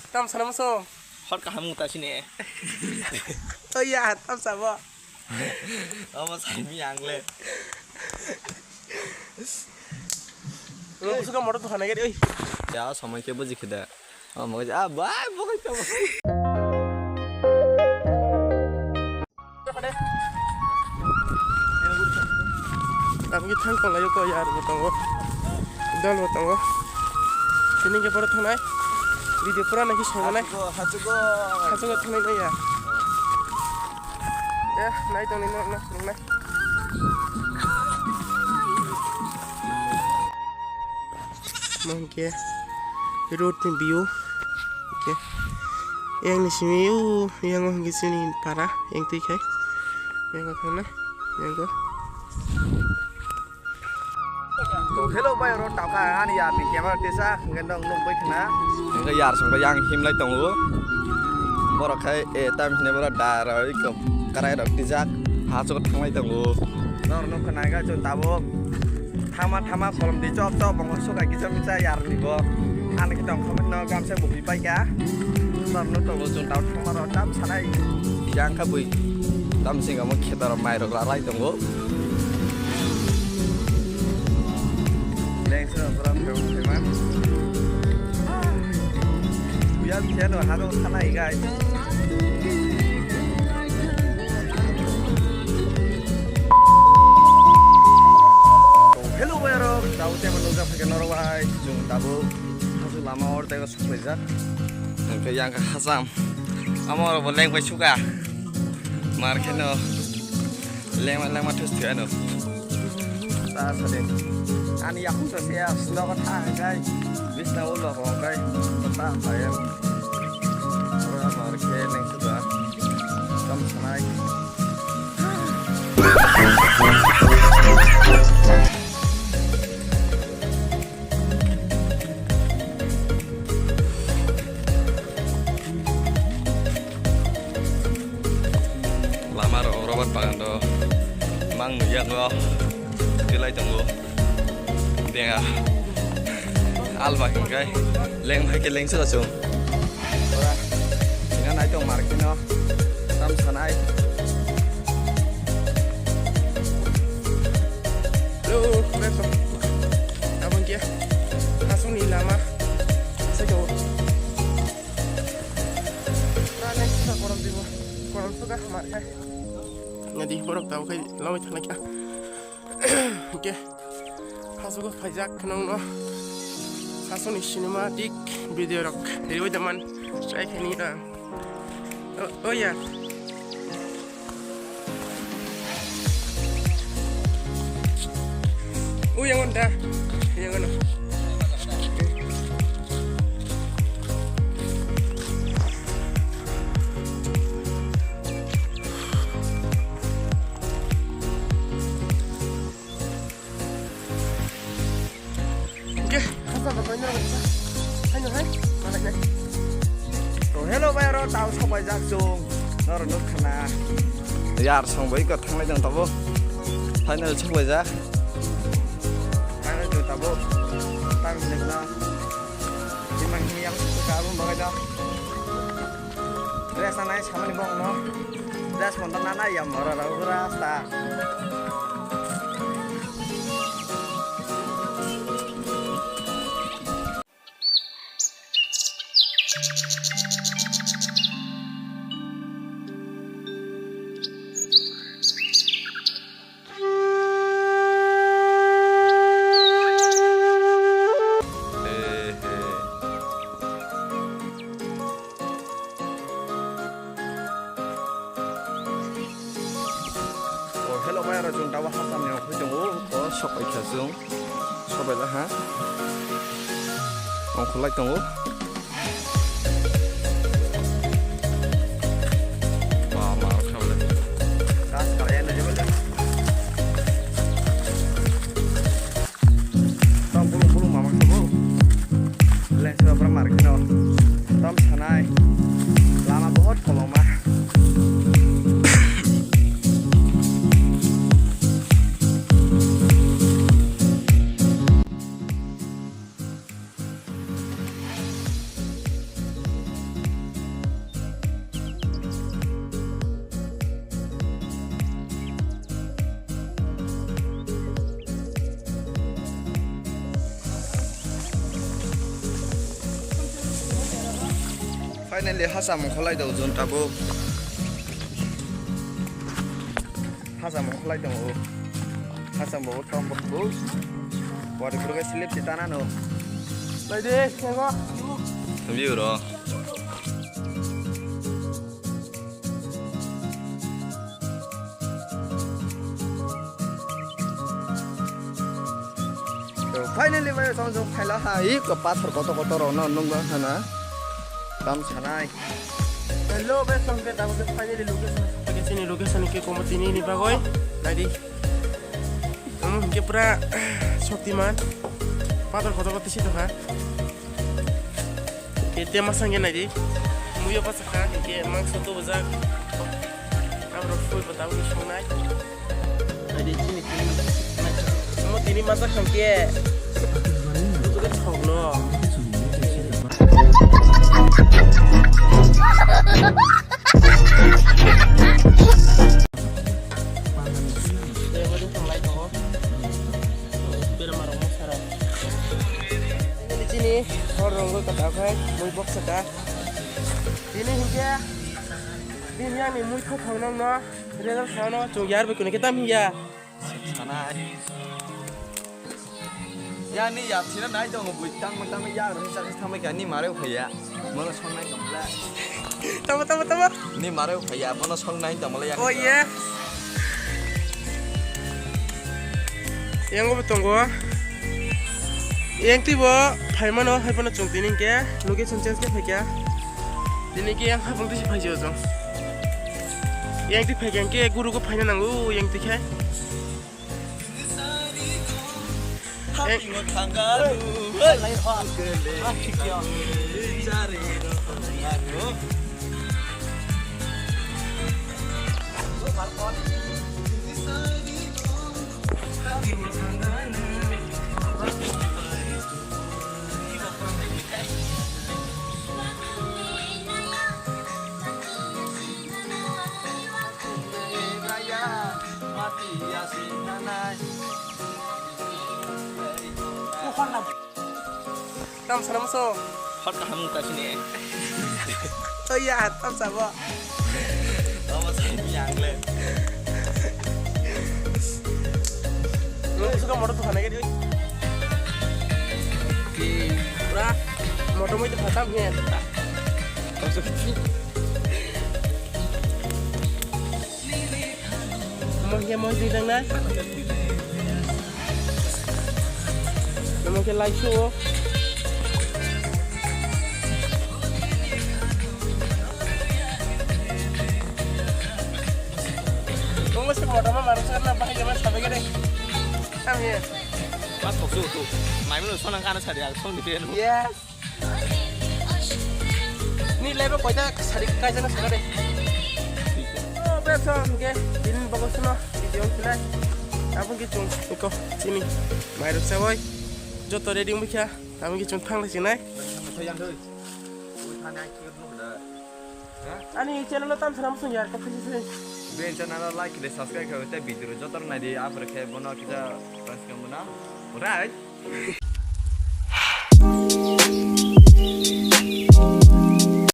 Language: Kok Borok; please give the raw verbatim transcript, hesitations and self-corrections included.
Tam sana muso. Hor kaham ta sini. Oh ya, tam sabo. Omo sami ang le. Lo busuka motor tu hana gari oi. Ya, samai ke buji khida. Omo ah, bai, bukai ta. Tamo khe thang tong laio ko yar bo tongo. Dol bo tongo. Tini khe poro thangnai. Video pura naki saimanai. Hachugo, hachugo. Hachugo thangnai nai ya. Eh, nai tong ni nok nok nai. Mo hwnkhe road ni view. Hwnkhe yang ni simi o yang o hwnkhe chini para yang twi khai. Yang o thangna yang o. To hello bai oro tawkha ani yar ni camera tisa hwnkhe nong nukbai khna. Hwnkhe yar songkha yang himlai tongo. Borok khai e tam hinai borok da roi karai rok tijak ha chukgo thanglai tongo. Nor nukha nai ga chwng tabuk. Thama thama kolom di chop chop bongor suka kisa misa yar ni bo. Ani ki tong khamit no gamsa bupi pai ka. Tor no tongo chwng tau thama ro tam sanai. Yang kha bui. Tam sing amo khetar mai rok ra lai tongo. Leng se ram ram man. Uya khe no ha do sanai guys. Hello, bayarok, tabuk tei nukjak phaikha norok bai, chwng tabuk hasu lama or tei sokphaijak. Hwnkhe yang kha hacham. Amo rok bo leng bai suka. Mar khe no lengma lengma thus thwi ano. Ta sade. Ani yakung sa se as nogo tha kai. Bisna ulo ko kai. Ta phai. Ora mar khe leng suka. Kam sanai. Lama rok rubber bagan do mang nukya go tilai tongo. Denga alba hingkai leng hai ke leng sila chung. Ora ina nai tong mar kino tam sanai. Hello, welcome. Abang kia. Asung ni lama. Saya jauh. Nah, next kita koram tiba. Koram suka mar kai. Ngadi borok tau kai lama thang kia. Oke. Hasogo phaijak khwnangno sasoni cinematic video rok riwi daman try khaini ang. Oh, oh ya. Oh yang onda. Yang ono. Oke, hasa ba koino ba. Haino hai, malai nai. To hello bai ro tau sobai jak chung. Nor nuk khana. Yar song bai ko thanglai jang tabo. Final sobai jak. Final jang tabo. Tang jeng na. Imang hini yang suka abo bagai da. Dress anai samani bong no. Dress pon ta nana ya mora ra ura sta. O hello bai aro chwng tabuk hasamni o phai tongo, o sok bai kha chwng sok bai la ha ongkhorlai tongo. Ba ma kha bole. Gas kala ya na jebole. Tong bulung bulung mamang tongmo. Leng seba pura mar kheno. Tom sanai. Lama bohot koloma. Finally, hacham ongkholai do, jun tabuk. Hacham ongkholai tongo. Hacham bo thang bo bo. Wari puro slip si tana no. Lai de, kengo. View ro. To finally, bai, tong jong phaila hai, ko pathor kotor kotor rok no nung ba hana. Tam sanai. Hello, guys, tong ke tabo ke finally location. Ke sini location ke komo tini ni bagoi. Nadi. Kamu ke pura Shaktiman. Pathor kotor kotor si to ha. Kete masang ya nadi. Muyo pasakha, ke mangso to bujak. Abro fui bata ui songnai. Nadi chini tini. Mo tini masa khangke. Butuke thokno. Tei bo tong lai tongo. Berma rok masa rok. Chini hor rok kata khai mui bok saka. Tini hinkhe bini yang ni mui thok thok nang no. Result sa no chung yar bai kuni khe tam hiya. Sanai. Ya ni ya thina nai tongo bui tang tang ya ro sa thang bai kani mare phaya. Mono song nai tong bla. Tamo, tamo, tamo. Ni mare phaya mono song nai tong bla ya. Oh, yeah. Yang bo tongo. Yang ti bo phai mano, hai bono chung tini ke location change ke phai kya. Tini ke yang hapung tisi phai jo jong. Yang ti phai kya ke guru ko phai na nangu yang ti khai. Tam sana muso. Hot kaham ta sini. Oh ya, tam sabo. Tamo sa yang le. Lo suka motor tu sana ke. Pura motor mo itu khatam he. Mo ke mo jidang na. Mo ke lai shu. Mo mo se motor ma maru sa na bahai jaman sabai ke de. Tam he. Pas kok su tu. Mai mo sonang kana sari ak song ni pe. Yes. Ni lebo koita sari kaisa na sakare. Oh, be so, hingke, bini bago suno, video filai. Abo hingke chung, iko, chini, mairok sawai. Joto ready wngkha, abo hingke chung thang lai chinai. Ani channel o tam sana muchung ya, kok kisi sini. Be channel o like de subscribe khe, te video joto nai di, apre khe bono kisa subscribe bono. Right?